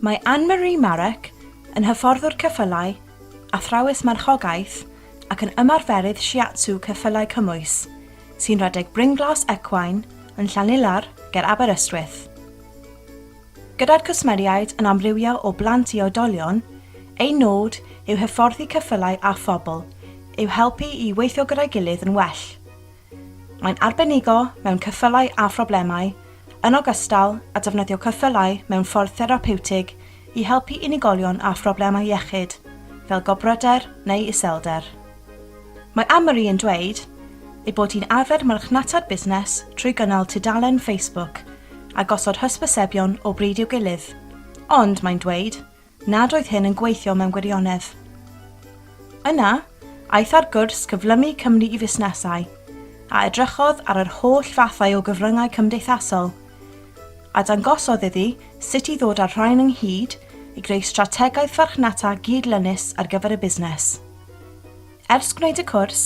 Mae Anne-Marie Marek yn hyfforddwr ceffylau, athrawes marchogaeth ac yn ymarferydd shiatsu ceffylau cymwys, sy'n rhedeg Brynglas Equine yn Llanilar ger Aberystwyth. Gyda'r cwsmeriaid yn amrywio o blant i oedolion, ein nod yw hyfforddi ceffylau a phobl i'w helpu i weithio gyda'i gilydd yn well. Mae'n arbenigo mewn ceffylau a phroblemau, yn ogystal â defnyddio ceffylau mewn ffordd therapiwtig i helpu unigolion â phroblemau iechyd, fel gorbryder neu iselder. Mae Anne-Marie yn dweud ei bod hi'n arfer marchnata'r busnes trwy gynnal tudalen Facebook a gosod hysbysebion o bryd i'w gilydd, ond mae'n dweud nad oedd hyn yn gweithio mewn gwirionedd. Yna, aeth ar gwrs Cyflymu Cymru i Fusnesau, a edrychodd ar yr holl fathau o gyfryngau cymdeithasol, a dangosodd iddi sut i ddod â'r rhain ynghyd i greu strategaeth farchnata gyd-lynus ar gyfer y busnes. Ers gwneud y cwrs,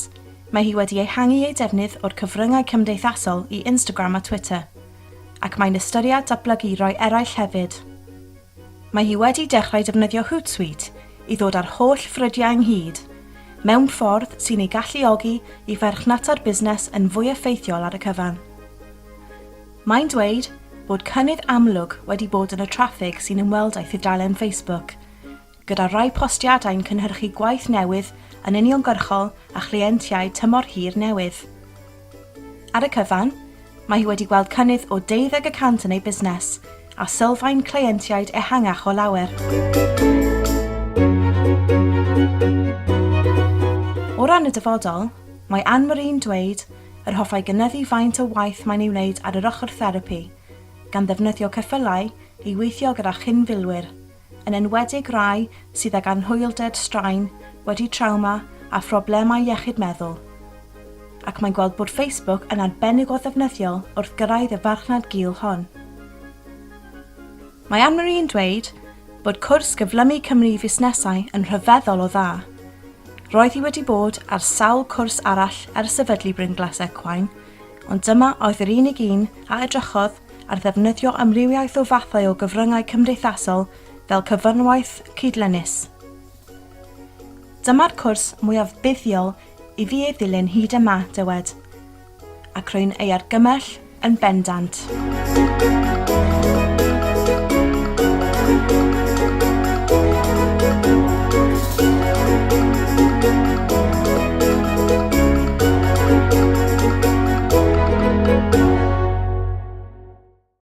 mae hi wedi ehangu ei defnydd o'r cyfryngau cymdeithasol i Instagram a Twitter, ac mae'n ystyried datblygu rhai eraill hefyd. Mae hi wedi dechrau defnyddio Hootsuite i ddod â'r holl ffrydiau ynghyd, mewn ffordd sy'n ei galluogi i farchnata'r busnes yn fwy effeithiol ar y cyfan. Mae'n dweud bod cynnydd amlwg wedi bod yn y traffig sy'n ymweld â'i thudalen Facebook, gyda rhai postiadau'n cynhyrchu gwaith newydd yn uniongyrchol a chleientiaid tymor hir newydd. Ar y cyfan, mae hi wedi gweld cynnydd o deuddeg y cant yn ei busnes, a sylfaen cleientiaid ehangach o lawer. O ran y dyfodol, mae Anne-Marie'n dweud yr hoffai gynyddu faint o waith mae'n ei wneud ar yr ochr therapi, gan ddefnyddio ceffylau i weithio gyda chyn-filwyr, yn enwedig rai sydd ag anhwylder straen wedi trawma a phroblemau iechyd meddwl, ac mae'n gweld bod Facebook yn arbennig o ddefnyddiol wrth gyrraedd y farchnad gul hon. Mae Anne-Marie yn dweud bod cwrs Gyflymu Cymru i Fusnesau yn rhyfeddol o dda. Roedd hi wedi bod ar sawl cwrs arall ers sefydlu Brynglas Equine, ond dyma oedd yr unig un a edrychodd ar ddefnyddio amrywiaeth o fathau o gyfryngau cymdeithasol fel cyfynwaith cydlynus. Dyma'r cwrs mwyaf buddiol i fi ei ddilyn hyd yma, dywed, ac rwy'n ei argymell yn bendant.